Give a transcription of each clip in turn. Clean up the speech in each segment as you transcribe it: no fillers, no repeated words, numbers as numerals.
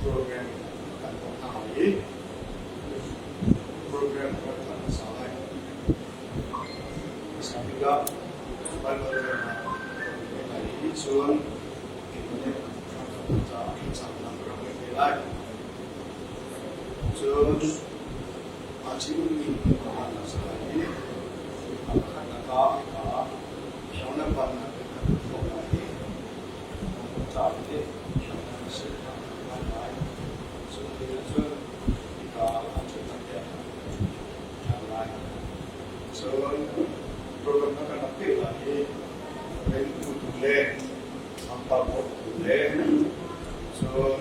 program kan tuah hna lai i program kan tuah hmasa lai. Hmasa bik ah Baibal relnak kan ngei lai i cun keimah nih caah thlacamnak ka rak ngei te lai. Cun aa ṭhi-ummi hmunhma kan si lai i a pakhatnak ah hika ah Khiang le vannak in kan thawh lai i ca tete khiang kan si kha kan hman lai. Cun cun hika ah ṭhatnak te ah kan lai. Cun program kha kan rak peh lai i riantuantu le pangpar bawmtu le cun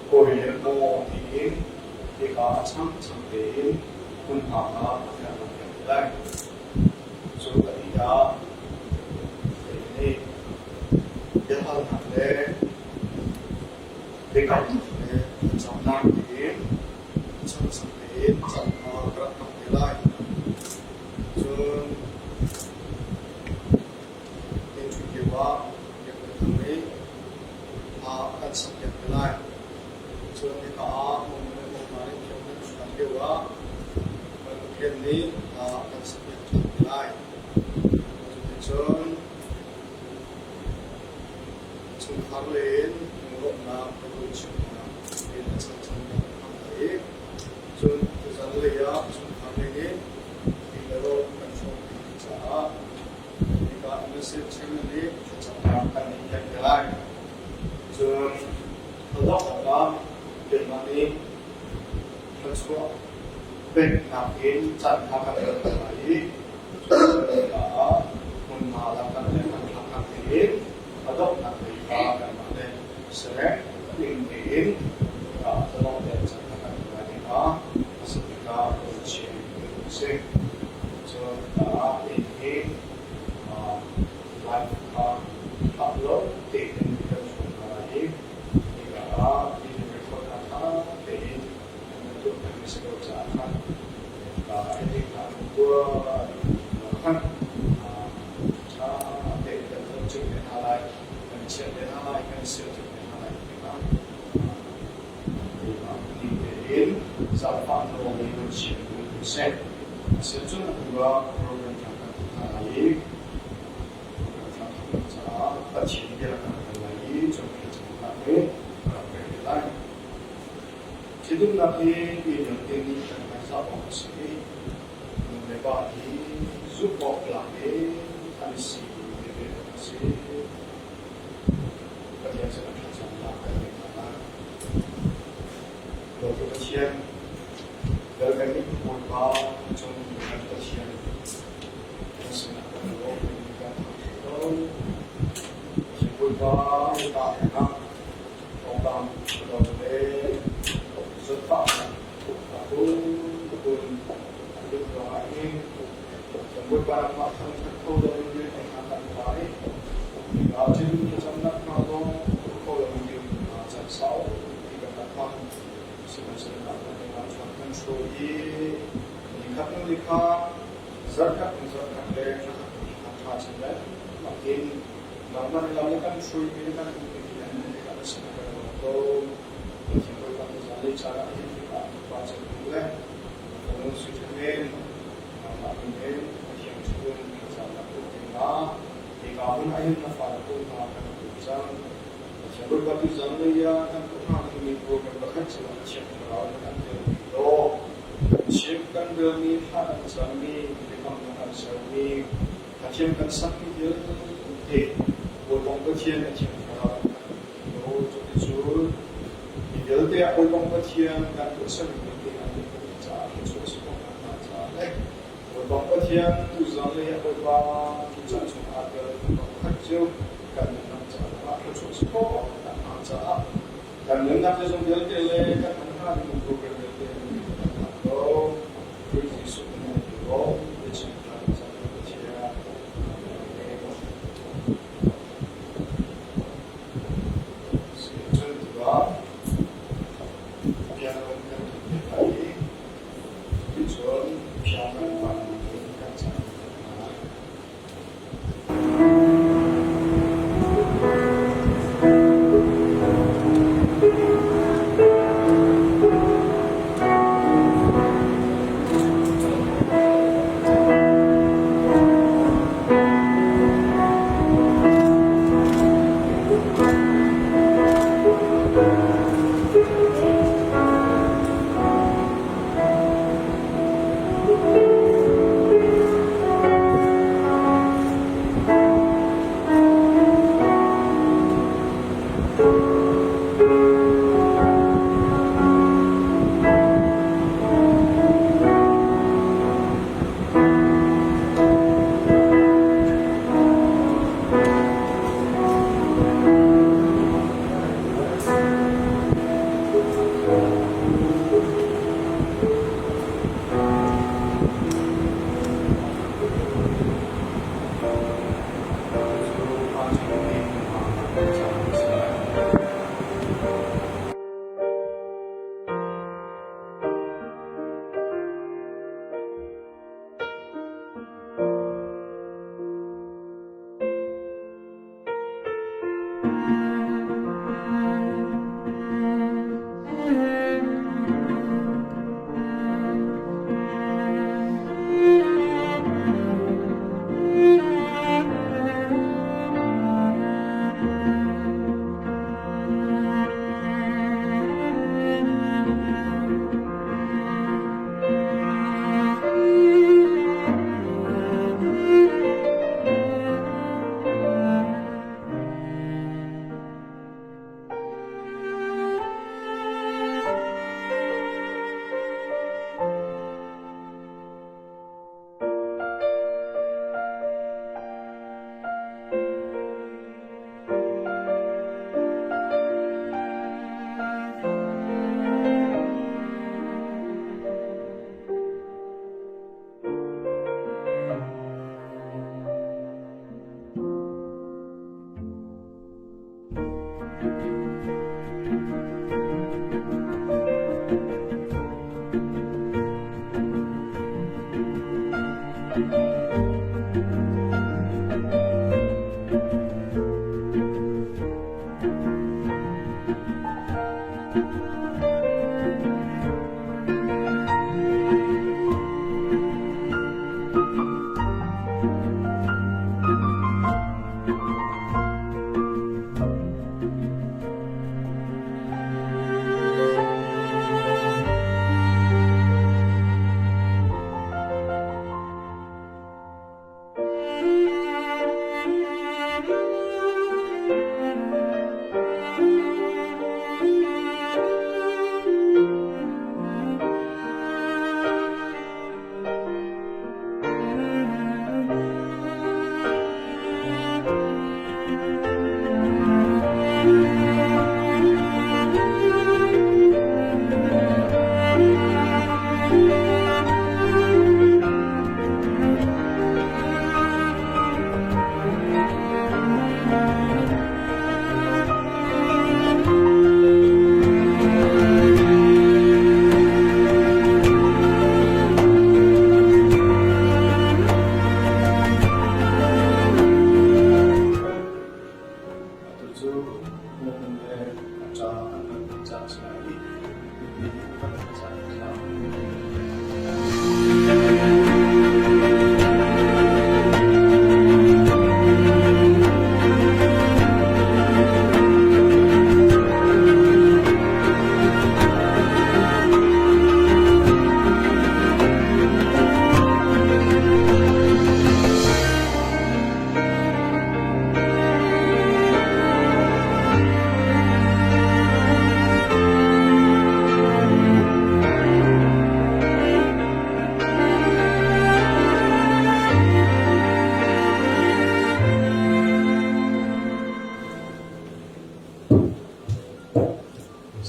kawi le maw tiin hika a changchang tein hmunhma kha a kan rak pek te lai. Cu a dih ah kei nih biahalnak le biakamnak le thlacamnak tiin a changchang tein caan kha ka rak hmang te lai. Cun inn lio ah biakinn thang nih hla a kan sakpiak te lai. Cun hika ah monu le mopa nih thiam kan hruai lio ah Pathian nih hla a kan sakpiak ṭhan te lai. Cuticun chungkhar lei in lunglawmhnak biabu chimnak in a changchan kan hmang lai i cun tuzan lei ah chungkhar lei nih ti le rawl kan hrawmpi caah hika MSF chairman nih thlacamnak kan neih piak te lai. Cun a donghnak ah keimah nih thluachuah peknak in caan kha kan rat lai i ah hmunhma laknak le hmanthlaknak tein a donghnak lei kha kanmah le serek ding tein zalong tein caan kha kan lai dingah a si tikah kan chim a si. Cun inn hi live kha thlah lo tein kan hruai hna lai i hika ah video record kha ṭha tein kan tuah pengmi si ko caah khan editing kha kan tuah khan ṭha tein kan zohchuk te hna lai, kan chiah te hna lai, kan ser te hna lai tikah keimah ning tein zaangfah nawl in kan chim duh a si. Asiahcun atu ah program thar kan tuah hna lai i program thar kan caah Pathian bia kan hal lai i cawnpiak cangnak hi ka rak pek te lai. Ṭhitumnak hi mi vialte nih kan hmaizah awk a si i nu le pa hi zumh awk tlak in an si veve awk a si. Pathian sinah thlacamnak kan ngei hna lai. Dawtu Pathian, vel kan nih Bawipa cung kan Pathian, kan sinah kan lawm kan thangṭhat ko. Pathian Bawipa ta hna thawngpang lo le zawtfahnak phunphun a lut ruangah hin Bawipa nangmah thangṭhat kho loin rian hna kan pai. Cun thlacamnak hna zong tuah kho loin caan saupi kan rak hmang. Sihmanhsehlaw nangmah chuan kan hruai i nikhat hnu nikhat, zarhkhat hnu zarhkhat le thlakhat hnu thlakhat ṭha chin lengmang in Nangmah nih lam na kan hruaimi na kan umpi an tikah na sinah kan lawm ko. Pathian Bawipa na zanlei caan ah hin hika pa cem tu le na fanu sui ṭha men nangmah min in Pathian chung thlacamnak tuah dingah hika hmun ah hin na fale ko hna kan tu cang. Pathian Bawipa tu zanlei ah kan tuah hnga dingmi program pakhat cu a Thiang Thlarau in kan telmi law kan chim kan relmi thla kan cammi biakamnak kan sermi Pathian kan sakmi vialte Bawipa Pathian a Thiang Thlarau kan lo. Cuticun mi vialte ah Bawipa Pathian kan tuahsermi vialte an kan caah thluachuah si ko hna caah le Bawipa Pathian tuzan lei ah Bawipa tucaan chung aa tel pakhat cio kan nunnak caah thluachuah si ko hna caah kan nunnak zeizong vialte le kan hman hnga ding program vialte kan hman ko. Khrih Jesuh min in ti biachim ṭhan cang Pathian. Cun tikah piano kan tum te lai i cuticun piano van in kan cang hna. Atu cu na nu le na ṭa an kan hmuh caan a si lai i mipi nih upat an caan a si lai.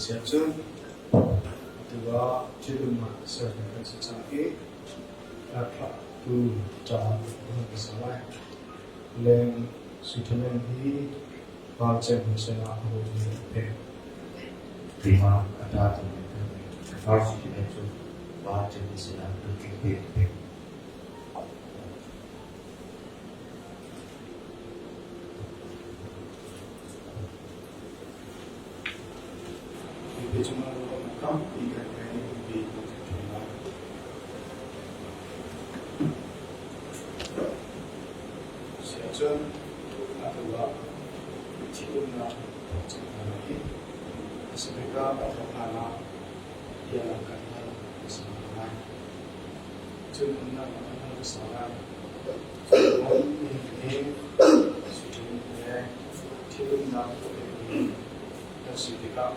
Siangcun atu ah ṭhitumnak ser ding kan si cang i thlahtu caan kan ser lai. Leng Switzerland hi Parcem sinah a hawimi an pek. Keimah a ṭa timi ka far Switzerland cu Parcem sinah lungtling tein a pek. Mipi cungah ruahnak tampi kan ngei i kan ṭhen lai. Siahcun atu ah ṭhitumnak thawk cang hna lai i Pacific ah a thawk hlan ah bia lang kan hal a si hna lai. Cun umnak kan hal hmasa lai. Cun nihin hi Sweden le ṭhitumnak tuah dingmi kan si tikah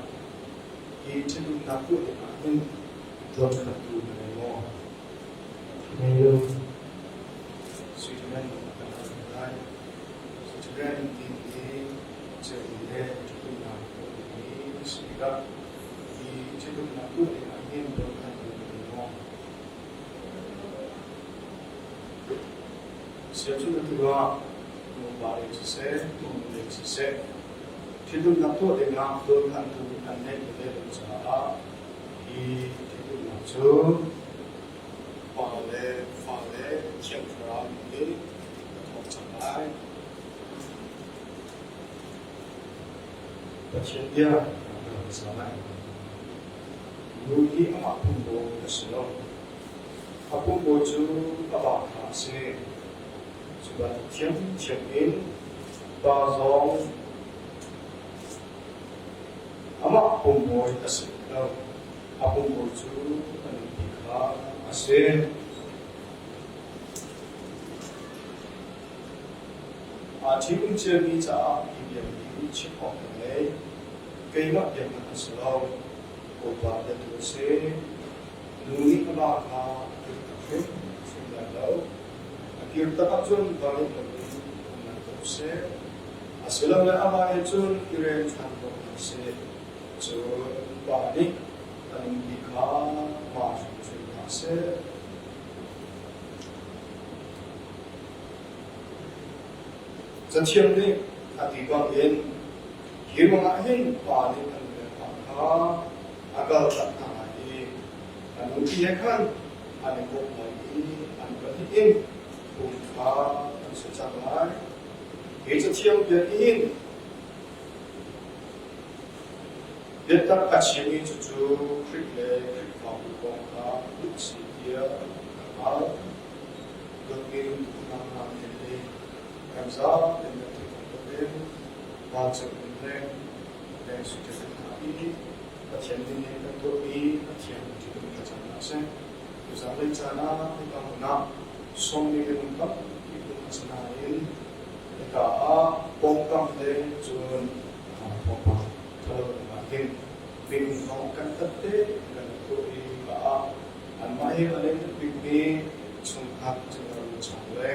hi ṭhitumnak tuah dingah hin dawnkhantu na ngei maw? Ngei lo. Sweden kan hal hna lai. Sweden ti hi Ceumi le ṭhitumnak tuah dingmi a si tikah hi ṭhitumnak tuah dingah hin dawnkhantu na ngei maw? Sianginn atu ah nupa lei siseh, nu lei siseh, ṭhitumnak tuah dingah dawnkhantu an ngeih veve lo caah hi ṭhitumnak cu pa le fa le Thiang Thlarau nih a thawk cang lai. Pathian bia kan hal hmasa lai. Nu hi amah pumbawi a si lo. A pumbawi cu a va kha a si. Cu bantuk ṭhiamṭhiam in pa zong amah pumbawi a si lo. A pumbawi cu a nupi kha a si. Aa ṭhium ciami caah hi bia hi chim awk ka ngei. Keimah bia hmanh a si lo. Bawipa bia tu a si. Nu nih a va kha a kirtak hrimhrim lai lo. A kirtak ahcun va ngeih loin um lai ko seh. Asilole amah he cun i rem ṭhan ko hna seh. Cun pa nih a nupi kha ma hrimhrim hna seh. Cathiang nih a ti bangin, hi ruangah hin pa nih a nu le pa kha a kaltak hna lai i a nupi he khan an i kawp lai i an pahnih in pum kha an si cang lai. Hi Cathiang bia nih hin biatak a chimmi cucu Khrih le Khrihfabu kong kha a si tiah ka hngalh. Dawtmi hna hna he kan zapi in kan theih bantukin vancung in le leng sui hna i Pathian nih kan tuahmi Pathian ṭihtum thlacamnak a si. Tuzanlei caan ah hika hmun ah sawmmi minung tampi um a si nain hika ah pawngkam le cun thawngpang ṭhalo ah hin minung zong kan tat te kan tuah i hika ah anmah he a leng bikmi chungkhat cingla chung le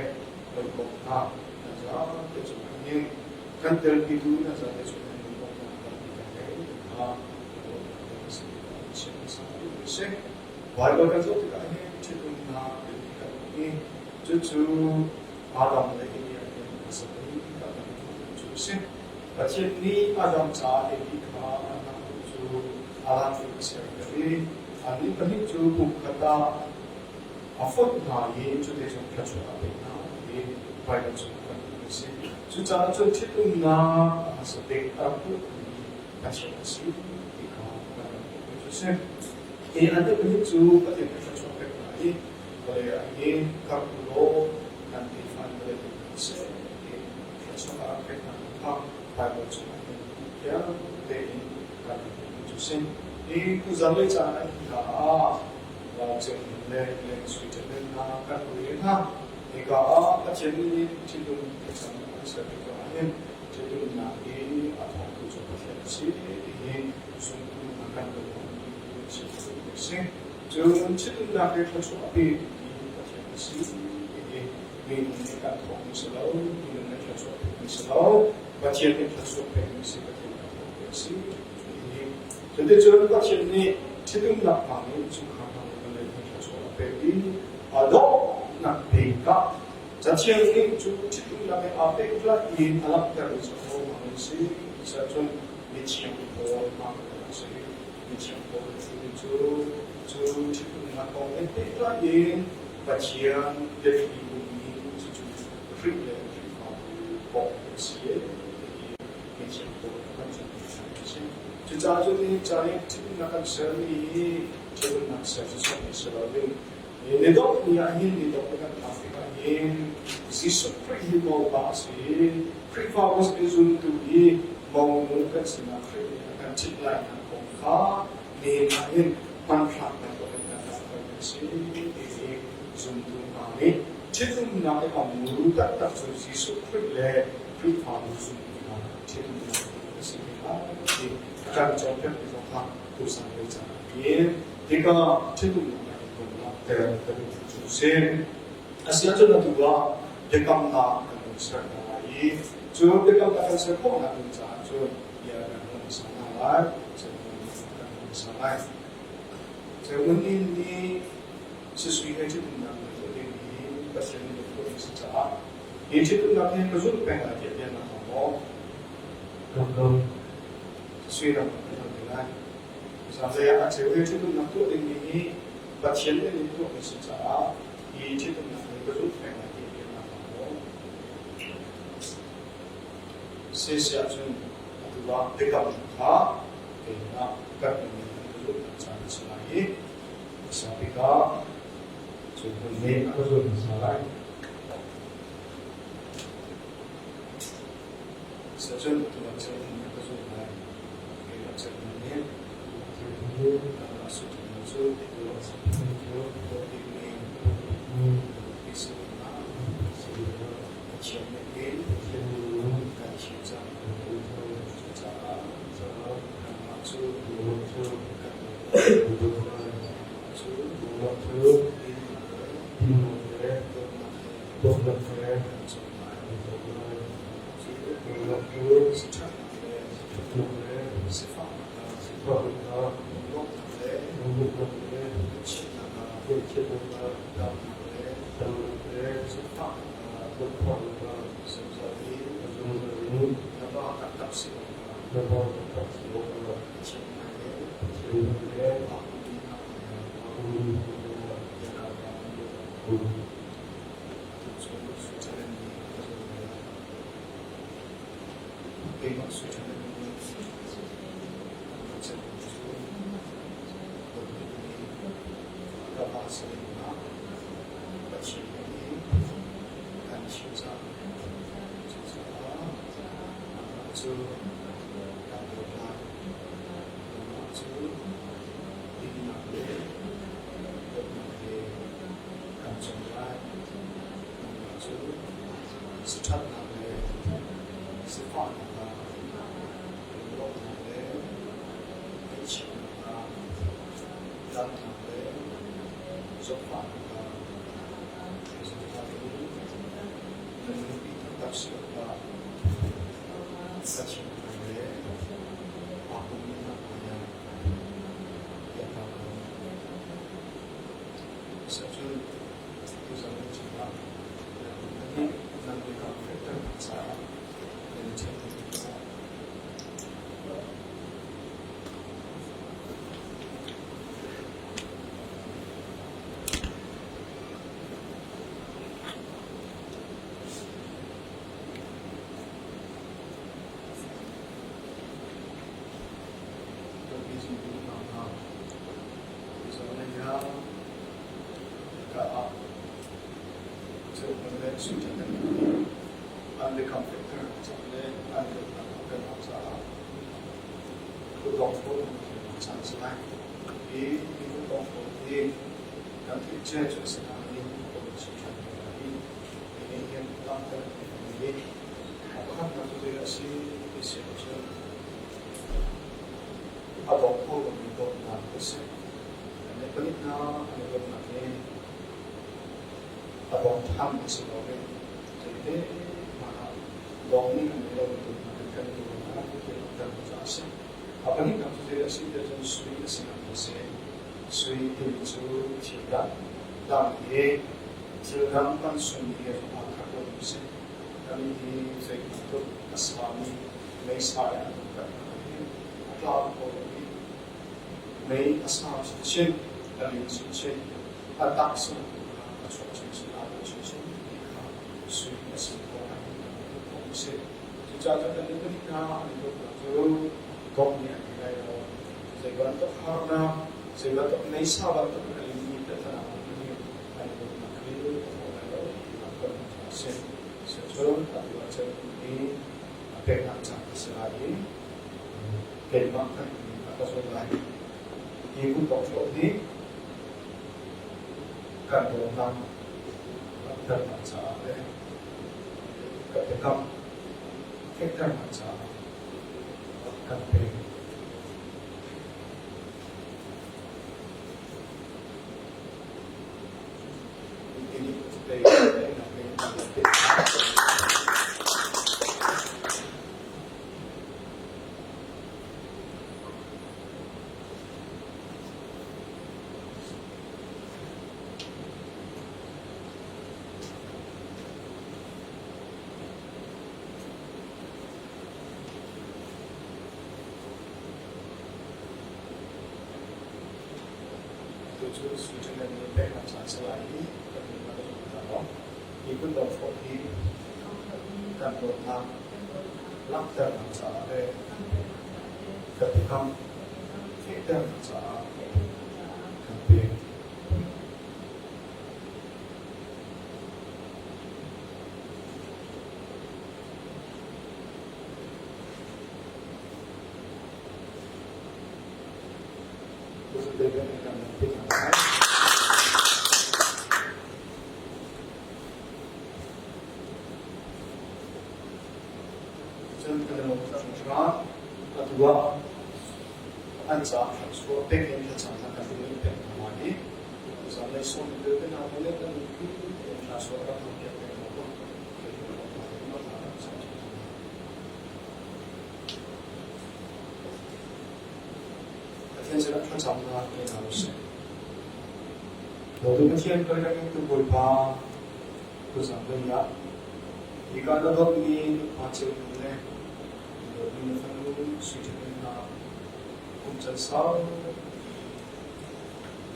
hawikom hna nan zapi cungah hin kan telpitu nan zapi cungah hin lawmhnak tampi kan ngei kha chim si. Baibal kan zoh tikah hin ṭhitumnak timi kan hmuh i cucu Adam le Evi hin hmasa bik ah kan hmuh cu a si. Pathian nih Adam caah Evi kha an hnakruh cu a lak in a serter i annih pahnih cu kum khat ah a fonh hna i cuticun thluachuah a pek hna ti Baibal chung kan hmuh a si. Cucaah cun ṭhitumnak a hmasa bik a rak tuahmi Pathian a si ti kha kan rak hmuh cu a si. Hi an pahnih cu Pathian nih thluachuah pek hna i vawlei ah hin karh u law nan tefa in vawlei hin kan seh ti thluachuah a rak pek hna kha Baibal chungah hin fiang tein kan rak hmuh cu a si. Hi tuzarlei caan ah hin hna ah vancung le leng sui ṭapen hna kan ui hna. Hika ah Pathian nih thinlung thlacam an ser tikah hin ṭhitumnak hi a thawktu cu Pathian a si ti hi zumtu hna kan lungmuhmi a si. Cun ṭhitumnak hi thluachuah a petu hi Pathian a si ti hi minung nih kan thawkmi si lo, minung nih thluachuah pekmi si lo, Pathian nih thluachuah pekmi si, Pathian nih thawkmi a si ti hi. Cuticun Pathian nih ṭhitumnak hmangin chungkhar hna nih kan lei thluachuah a pek i a dawhnak bik ah Cathiang nih cu ṭhitumnak he aa pehtlaih in a langhtermi cu ahohmanh an si ti ahcun mithiang pawl hmang an si. Mithiang pawl timi cu cu ṭhitumnak kong he pehtlai in Pathian biathli ummi cucu Khrih le Khrihfabu kong an si ti mithiang pawl kan zumhmi an si. Cucaah cun nihin caan i ṭhitumnak kan sermi hi ṭhitumnak ser cu sawhmi si loin Ni dongh ni ah hin ni dongh kan phak tikah hin Jesuh Khrih hi Bawipa a si i Khrihfa muslim zumtu hi monu kan sinah Khrih nih a kan ṭhit lainak kong kha nihin ah hin hmanthlak bantukin kan langhter a si ti hi zumtu hna nih ṭhitumnak i a muru taktak cu Jesuh Khrih le Khrihfabu zumtu hna ṭhitumnak a si te lai ti a kan cawnpiakmi zong kha tuchan lei caan ah hin Tikah ṭhitumnak in lungnak ter kan cu a si. Asiahcun atu ah biakamnak kan hun ser hna lai i cu biakamnak kan ser khawhnak ding caah cun bia kan hun hmasa hna lai, kan hun hmasa lai. Ceunin nih sisui he ṭhitumnak na tuah ding hi Pathian nih a tuahmi a si caah hi ṭhitumnak hi ka zulh peng lai tiah bia na hal maw? Sui ram kan hal te lai. Zanlei ah a cheu i ṭhitumnak tuah dingmi hi Pathian nih in tuahmi a si caah hi ṭhitumnak hi ka zulh peng lai ti biaknak a maw? Si ahcun atu ah biakamnak kha keimah kan nih kan ka zulhnak caan a si lai i hmasa bik ah cu hmun nih a ka zul hmasa lai. Sacun atu ah cun a ka zulh lai. Keimah cun nih suṭhing cu dawt dingmi sinak Pathian nih hin kan thim cang. Cucaah kanmah cu kan cu dinnak le dawtnak he kan cawm lai.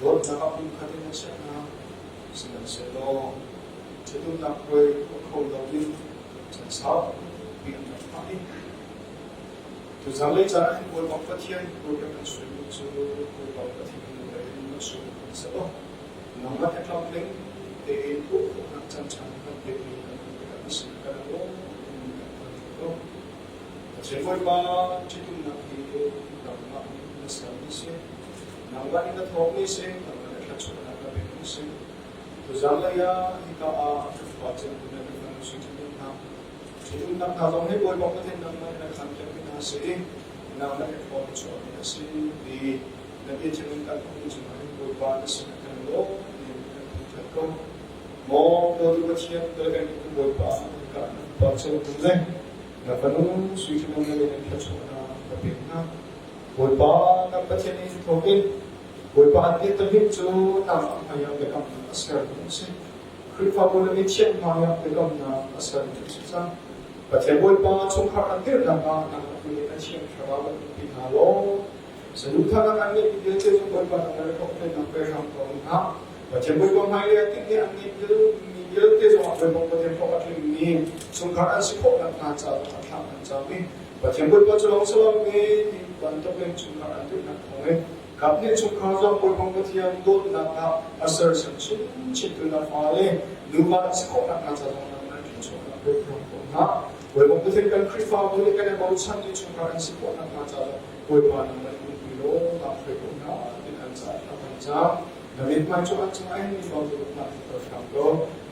Dawtnak ah pumkhat in a chiah hna. Sihmanhsehlaw ṭhitumnak puai tuah kho loin chan saupi an rak hngah i tuzanlei caan ah hin Bawipa Pathian program an suaimi cu Bawipa Pathian in lei in a suaimi an si lo. Nangmah he tlamtling tein tuah khawhnak caan ṭha na kan pekmi kan hmuh tikah na sin kan i lawm in kan thangṭhat ko. Pathian Bawipa ṭhitumnak hi nangmah nih na sermi si. Nangmah nih na thawkmi si, nangmah nih thluachuahnak na pekmi si. Tuzanlei ah hika ah ka fapa cem le ka fanu sui ṭhitumnak, ṭhitumnak hna zong hi Bawipa Pathian nangmah nih na khanpiakmi hna a si i nangmah nih thaw na chuahmi a si ti na biachim in kan hmuhmi cungah hin Bawipa na sinah kan i lawm in kan thangṭhat ko. Maw dawtu Pathian, dal kan tu Bawipa, hika na fapa cem le na fanu sui ṭhitum na in thluachuahnak ka pek hna. Bawipa kan Pathian in thawk in Bawipa an bia tamik cu nangmah hmaiah biakamnak a sermi a si. Khrihfabu le mithiang hmaiah biakamnak a sermi a si cang. Pathian Bawipa chungkhar an dirhnak ah nangmah tu nih na Thiang Thlarau an umpi hna law saduhthahnak an ngeihmi vialte cu Bawipa nang le hlawhtlinnak pe hram ko hna. Pathian Bawipa hmailei ah tinhmi an ngeihmi vialte zongah Bawipa Pathian hlawh a tlingmi chungkhar an si khawh nakhnga ca zongah thlah an cam i Pathian Bawipa cu lawng si loin bantukin chungkhar an dirhnak thawngin Kapnih chungkhar zong Bawipa Pathian dawtnak ah a sersiam chinchintu na fale nuva an si khawh nakhnga ca zong nan thluachuahnak pe hram ko hna. Bawipa Pathian kan Khrihfabu nih kan i bochanmi chungkhar an si khawh nakhnga ca zong Bawipa nangmah nih umpi law lam hruai ko hna tin an caah thla kan cam. Na mithmai cu an cungah hin mi bantuk na tlukter hram ko.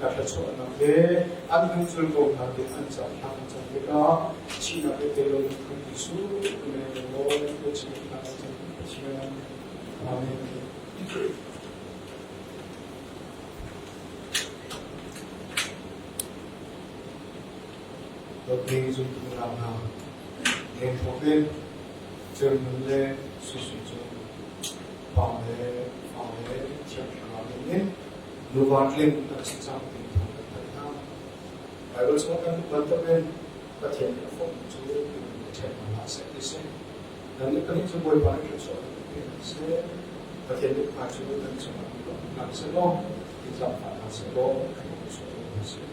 Na thluachuahnak he an hnungzul ko hna tiah an caah thla kan cam tikah thihnak he tel loin Khrih Jesuh men law na chim thla kan cam Pathian. Amen. Dawtmi zumtu unau hna, leng thawk in German le Swiss cu Pa le Fa le Thiang Thlarau min in nuva tling an si cang ti thawng kan thanh hna. Baibal chung kan hmuh bantukin Pathian nih a fawmmi cu minung nih ṭhen hna hlah seh ti si. Nannih pahnih cu Bawipa nih thluachuah kan pe hna seh. Pathian mithmai cu nan cungah um lo hna seh law, in zaangfah hna seh law, kan thluachuah ko hna seh.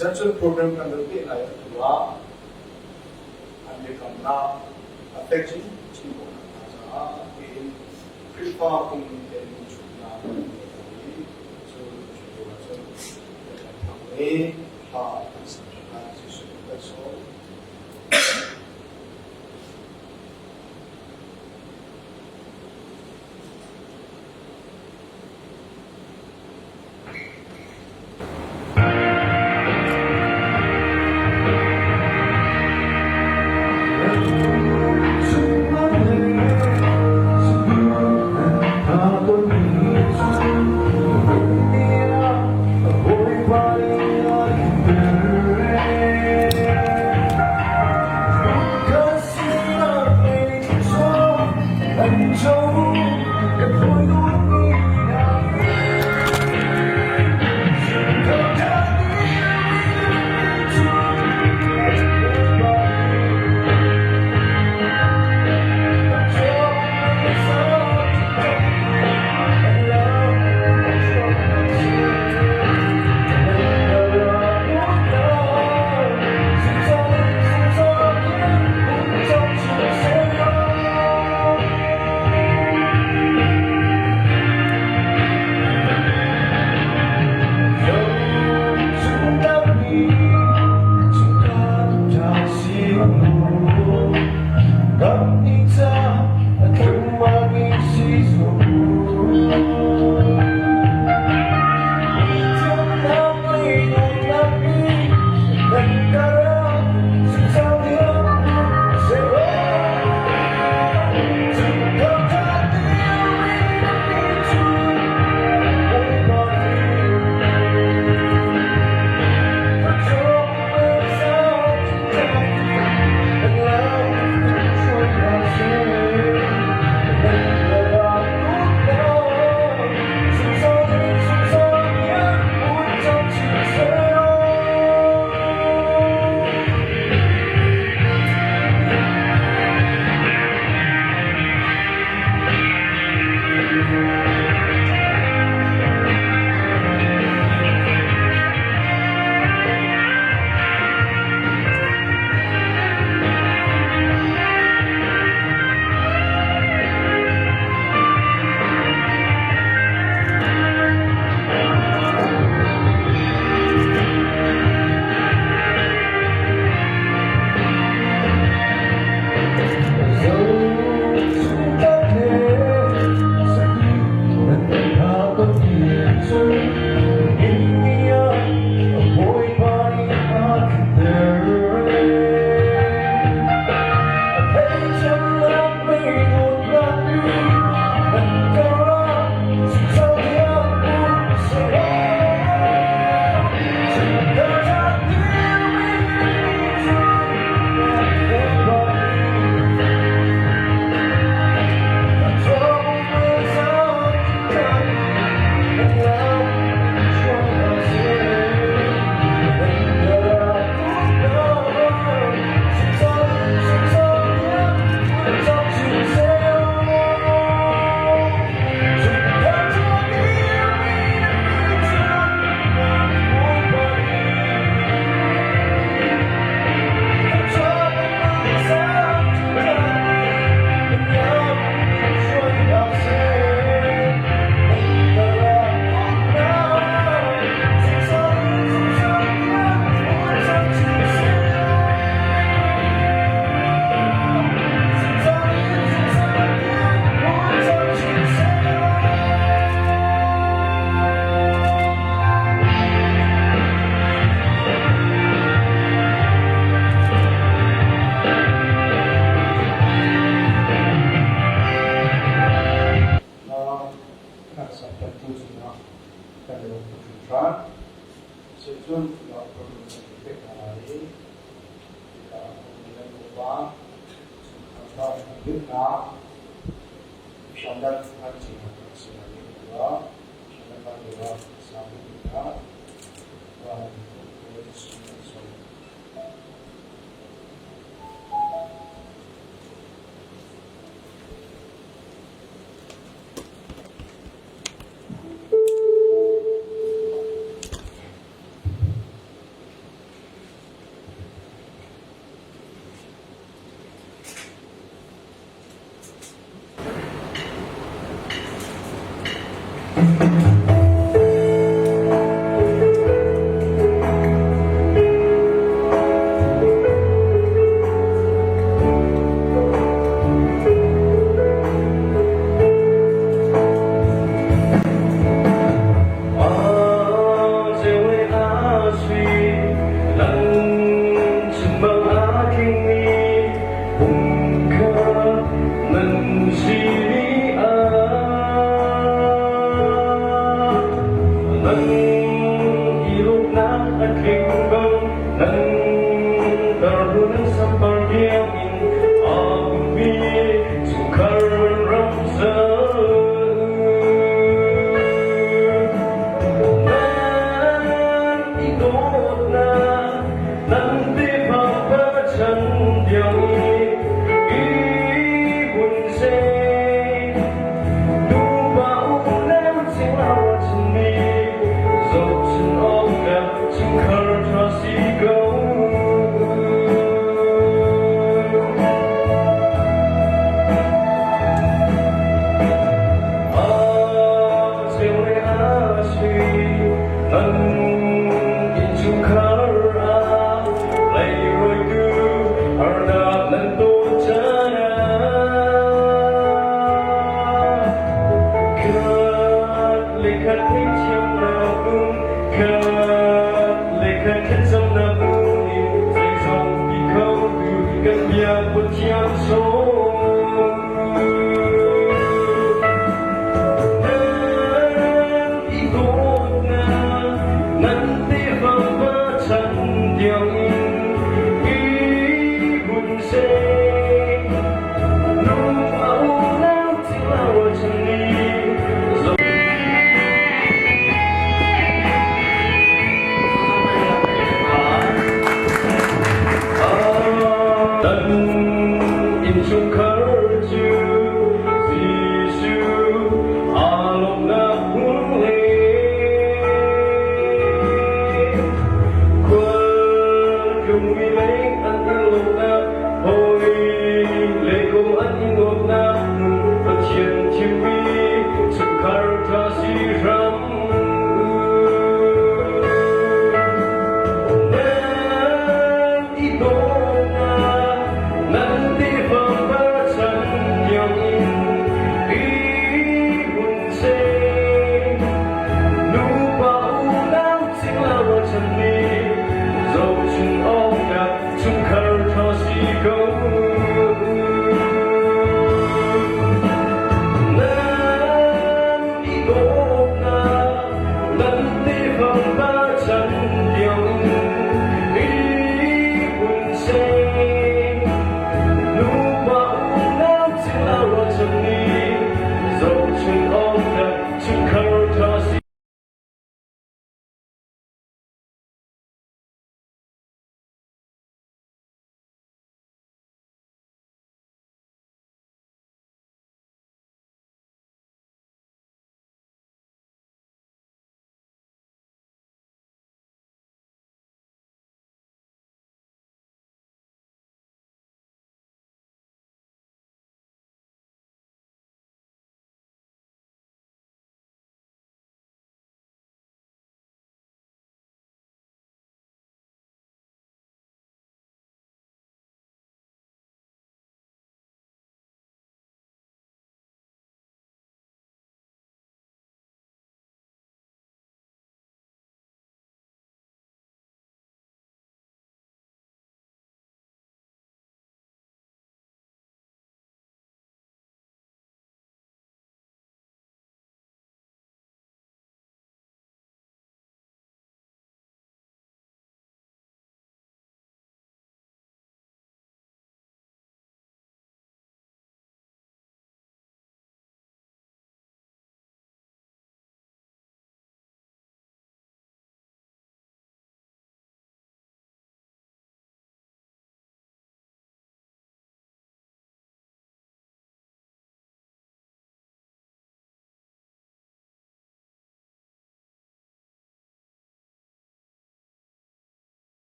Central program kan rak peh lai atu ah an biakamnak a fek chinchin khawhnak hnga caah tiin Khrihfa phung tein chutnak kan ngei ko i cu cu ahcun kan thang i hla kan sak lai Jesuh kan sawm.